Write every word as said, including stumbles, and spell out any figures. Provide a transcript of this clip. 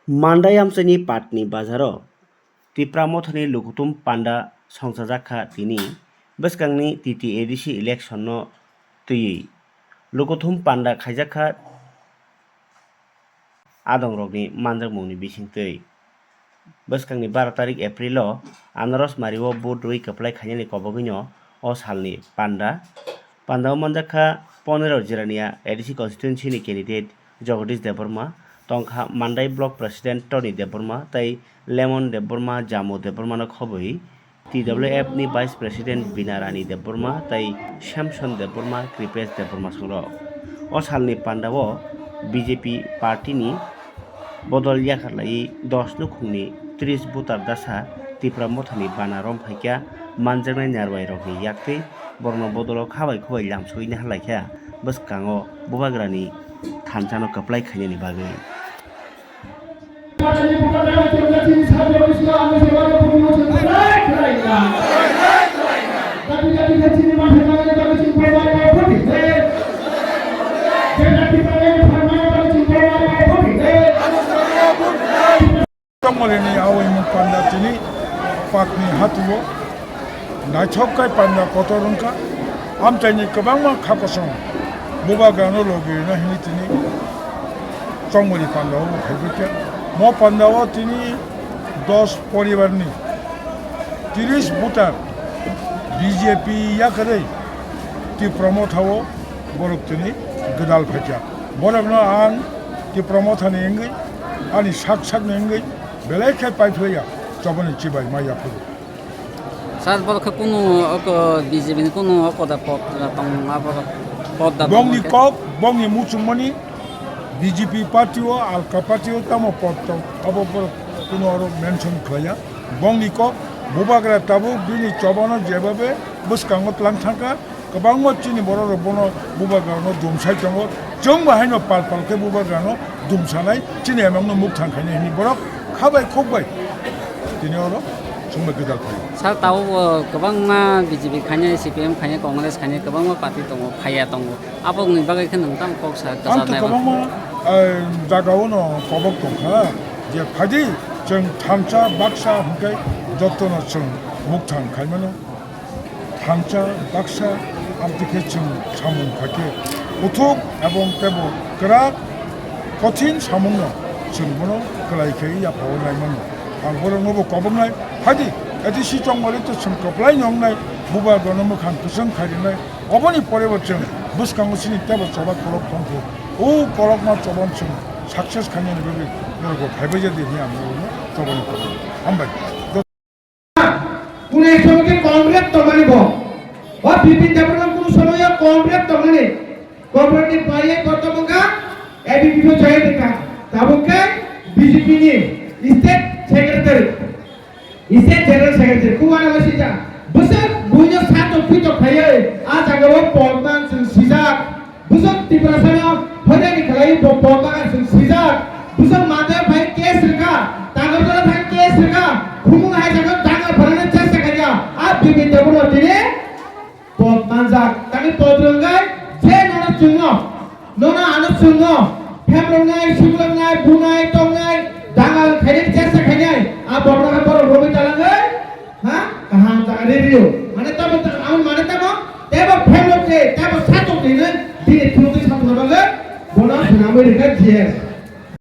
Mandai amchaini Patni bazaro Tipra Mothani Lukuthum Panda songchajak kha tini bwskangni T T A D C election no twiwi. Lukuthum Panda khaijak kha adongrokni manjakmungni bisingtwi. Bwskangni baro tarik April o Anaros Mario vote rwi kwplai khainani kobogwino o salni panda. Panda o manjak kha Ponero Jirania A D C constituency ni candidate Jagadish Debbarma, tongkha Mandai Block President Tony Debbarma tei Lemon Debbarma, Jamu Debbarma no khobwi T W F ni Vice President Bina Rani Debbarma tei Samson Debbarma, Kripesh Debbarma songrok. O salni pandao B J P party ni bodol yakarlai dos nukhungni tris voter dasa Tipra Mothani bana romphaikha manjaknai narwai rokni yaktwi borokno bodolo khabai khubai lamsogwi naharlaikha bwskango bubagrani thansa no kwplai khainani bagwi. Tongmolini awai mung panda tini Patni hatuo naithok kai panda kotor wngkha. Amchaini kwbangma kha kosong bubagrano logi rwna hini tini Chongmoli panda o phaibaikha. Mo panda o tini dos poribarni tris voter B J P yakarwi Tipra Motha o borok tini gwdal phaikha. Borokno ang Tipra Mothani wngwi ani sak sakni wngwi belai khe paiphlaiya chobani chibai ma yaphuru. Sir, borok khe kunu oko B J P ni kunu oko da pod da tong, abo pod da tong Bongni khe? Kok, bongni muchungmani B J P party o, alka party o tamo pod tong, abo borok kunu oro mention khlaiya. Bongni kok, bubagra tabuk bini chobano jebabe bwskango tlang thangkha, kwbangma chini borok rok bono bubagrano dumsai tongo. Chwng bo haino pal pal khe bubagrano dumsanai, chini emangno mukthang khainai hwnwi borok khabai khukbai tini oro chwngbai gwdal phaio. Sir, tabuk bo kwbangma B J P khainai, C P M khainai, Congress khainai, kwbangma party tongo, phaiya tongo. Aboni bagwi khe nwng tamo kok sa? Ang to kwbangma, eh, jagao no kobok tongkha je phaidi chwng thansa baksa hwnkhe jotono chwng mukthang khaimano. Thansa baksa amtwi khe chwng samung kha khe kuthuk ebong tebo kwrak kothin samungno chwng bono kwlai khe yaphao naimano. Ang borokno bo koboknai phaidi A D C chongmali to chwng kwplai nongnai bubagrano mwkhang kwchwng khai rinai. Oboni pore bo chwng bwskango chini tebo choba kolok tongkhu. O kolokma choban chwng success khainani bagwi norok bo phaibai jadi hwnwi ang norokno chobani koboknai. Hambai. Kunu ek somoy khe Congress tongmani bo. O Bipin Debbarma kunu somoy o Congress tongmani. Congress ni bai bortoman kha A B P P join kha. Tabuk khe B J P ni state secretary, state general secretary. Kuwana masija. Bwswk buino satok pitok khaiwi a jagao podman chwng sijak. Bwswk Tiprasano hoinani khlaiwi bo podman chwng sijak. Bwswk mate phai case rwkha, Tagarjala thang case rwkha, khumung hai jaga danga pharani chesta khaikha, a Bipin Debbarma tini pod manjak. Tani pod rwngwi je nono chwngno, nono ano chwngno, phemrwngnai, swklangnai, bunai, tongnai, danga khainani chesta khainai, a borokno hai borok romwi talangwi, ha? Kaham jaga ri rio. Mane tamo, tamo, mane tamo, tebo phemrok de, tebo satok de, bini phunukgwi satok na bagwi, bono swnamwi rwkha G S.